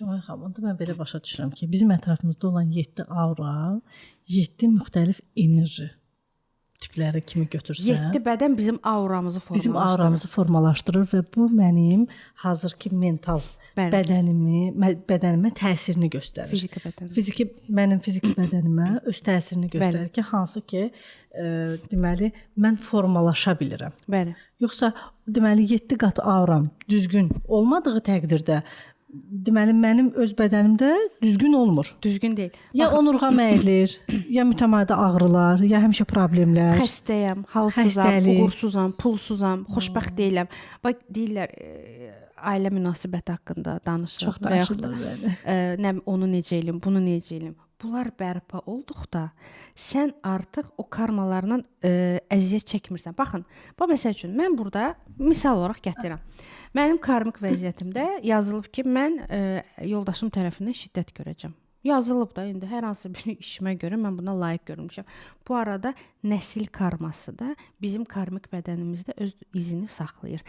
Kimay xanım, onda mən belə başa düşürəm ki, bizim ətrafımızda olan 7 aura, 7 müxtəlif enerji tipləri kimi götürsən, 7 bədən bizim auramızı formalaşdırır. Bizim auramızı formalaşdırır və bu mənim hazırki mental Bəli. bədənimi, bədənimə təsirini göstərir. Fiziki bədən. Fiziki mənim fiziki bədənimə öz təsirini göstərir ki, hansı ki, deməli mən formalaşa bilirəm. Bəli. Yoxsa deməli 7 qat auram düzgün olmadığı təqdirdə deməli mənim öz bədənimdə düzgün olmur. Düzgün deyil. Ya onurğam əyilir, ya mütəmadi ağrılar, ya həmişə problemlər. Xəstəyəm, halsızam, Xəstəlik. Uğursuzam, pulsuzam, xoşbəxt deyiləm. Bax deyirlər ailə münasibəti haqqında danışır. Çox və yaxud da, danışırlar, bəli. Nə onu necə eləyim, bunu necə eləyim. Bunlar bərpa olduqda sən artıq o karmalarla əziyyət çəkmirsən. Baxın, bu məsəl üçün mən burada misal olaraq gətirirəm. Mənim karmik vəziyyətimdə yazılıb ki, mən yoldaşım tərəfindən şiddət görəcəm. Yazılıb da indi hər hansı bir işimə görə mən buna layiq görülmüşəm. Bu arada nəsil karması da bizim karmik bədənimizdə öz izini saxlayır.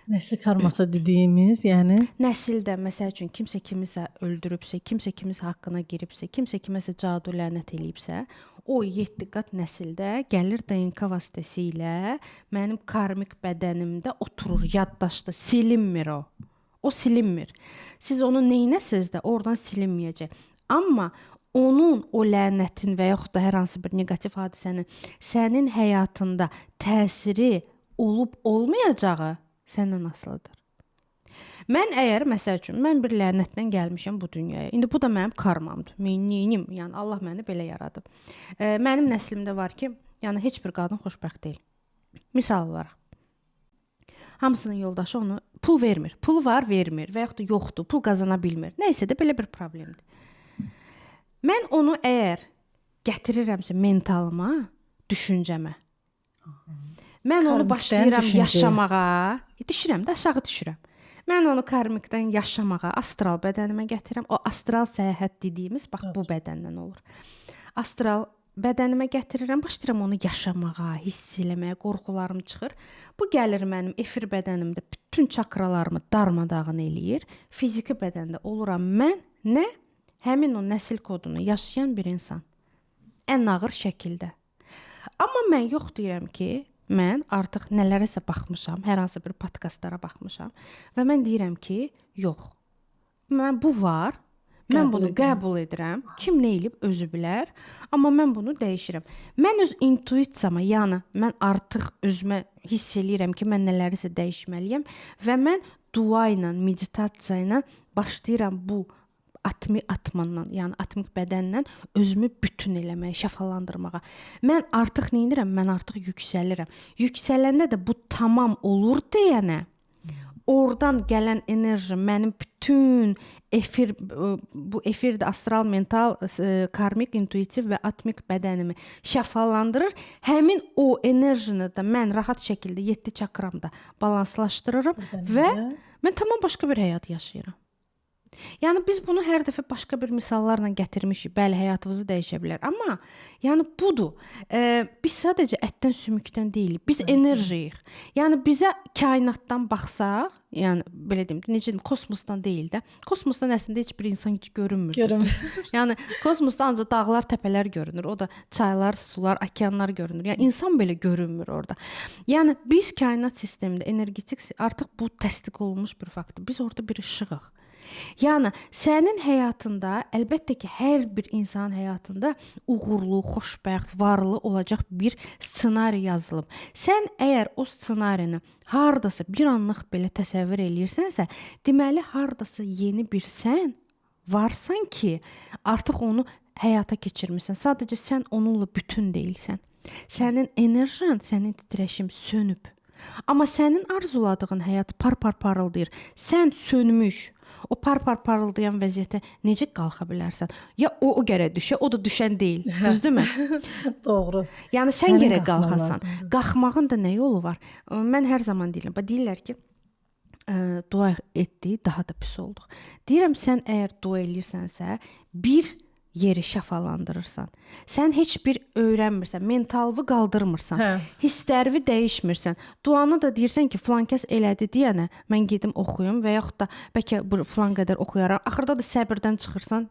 Nəsil karması dediyimiz, yəni nəsildə məsəl üçün kimsə kimisə öldürübsə, kimsə kimisə haqqına giribsə, kimsə kiməsə cadu lənət eləyibsə, o 7 qat nəsildə gəlir DNK vasitəsilə mənim karmik bədənimdə oturur, yaddaşda, silinmir o. O silinmir. Siz onu neynəsiniz də oradan silinməyəcək. Amma onun o lənətin və yaxud da hər hansı bir neqativ hadisənin sənin həyatında təsiri olub olmayacağı səndən asılıdır. Mən əgər məsəl üçün mən bir lənətlə gəlmişəm bu dünyaya. İndi bu da mənim karmamdır. Mən neynim? Yəni Allah məni belə yaradıb. Mənim nəslimdə var ki, yəni heç bir qadın xoşbəxt deyil. Misal olaraq. Hamısının yoldaşı onu pul vermir. Pulu var, vermir və yaxud da yoxdur, pul qazana bilmir. Nəysə də belə bir problemdir. Mən onu əgər gətirirəmsə mentalıma, düşüncəmə. Mən onu Karmikdən başlayıram düşüncəyə. yaşamağa, düşürəm də aşağı düşürəm. Mən onu karmikdən yaşamağa, astral bədənimə gətirirəm. O astral səyahət dediyimiz bax bu bədəndən olur. Astral bədənimə gətirirəm, başlayıram onu yaşamağa, hiss eləməyə, qorxularım çıxır. Bu gəlir mənim efir bədənimdə bütün çakralarımı darmadağın eləyir. Fiziki bədəndə oluram mən nə? Həmin o nəsil kodunu yaşayan bir insan. Ən ağır şəkildə. Amma mən yox deyirəm ki, mən artıq nələrəsə baxmışam, hər hansı bir podkastlara baxmışam və mən deyirəm ki, yox. Mən bu var. Mən Qəbul bunu edirəm. qəbul edirəm. Kim nə eləyib özü bilər, amma mən bunu dəyişirəm. Mən öz intuisiyama, yəni mən artıq özümə hiss eləyirəm ki, mən nələrisə dəyişməliyəm və mən dua ilə, meditasiya ilə başlayıram bu atmi atmanla, yəni atmik bədənlə özümü bütün eləməyə, şəfalandırmağa. Mən artıq nə edirəm? Mən artıq yüksəlirəm. Yüksələndə də bu tamam olur deyənə, oradan gələn enerji mənim bütün efir, bu efirdə astral, mental, karmik, intuitiv və atmik bədənimi şəfalandırır. Həmin o enerjini də mən rahat şəkildə 7 çakramda balanslaşdırıram və mən tamam başqa bir həyat yaşayıram. Yəni biz bunu hər dəfə başqa bir misallarla gətirmişik. Bəli, həyatımızı dəyişə bilər, amma yəni budur. Biz sadəcə ətdən, sümükdən deyilik. Biz enerjiyik. Yəni bizə kainatdan baxsaq, yəni belə deyim, necə deyim, kosmosdan deyil də. Kosmosdan əslində heç bir insan heç görünmür. Görünmür. Yəni kosmosda ancaq dağlar, təpələr görünür. O da çaylar, sular, okeanlar görünür. Yəni insan belə görünmür orada. Yəni biz kainat sistemində energetik artıq bu təsdiq olunmuş bir faktdır. Biz orada bir işığıq. Yəni sənin həyatında əlbəttə ki, hər bir insanın həyatında uğurlu, xoşbəxt, varlı olacaq bir ssenari yazılıb. Sən əgər o ssenarini hardasa bir anlıq belə təsəvvür eləyirsənsə, deməli hardasa yeni bir sən varsan ki, artıq onu həyata keçirmisən. Sadəcə sən onunla bütün deyilsən. Sənin enerjin, sənin titrəşim sönüb. Amma sənin arzuladığın həyat par-par parıldayır. Sən sönmüş, o par-par parıldayan vəziyyətə necə qalxa bilərsən? Ya o gərək düşə, o da düşən deyil. Düzdürmü? Doğru. Yəni sən Sənin gərək qalxman qalxasan. lazımdır. Qalxmağın da nə yolu var? Mən hər zaman deyirəm. Bax deyirlər ki, dua etdik, daha da pis olduq. Deyirəm sən əgər dua eləyirsənsə, bir yeri şəfalandırırsan. Sən heç bir öyrənmirsən, mentalını qaldırmırsan. Hə. Hisslərini dəyişmirsən. Duanı da deyirsən ki, filan kəs elədi deyənə mən gedim oxuyum və yaxud da bəlkə bu filan qədər oxuyaram. Axırda da səbirdən çıxırsan.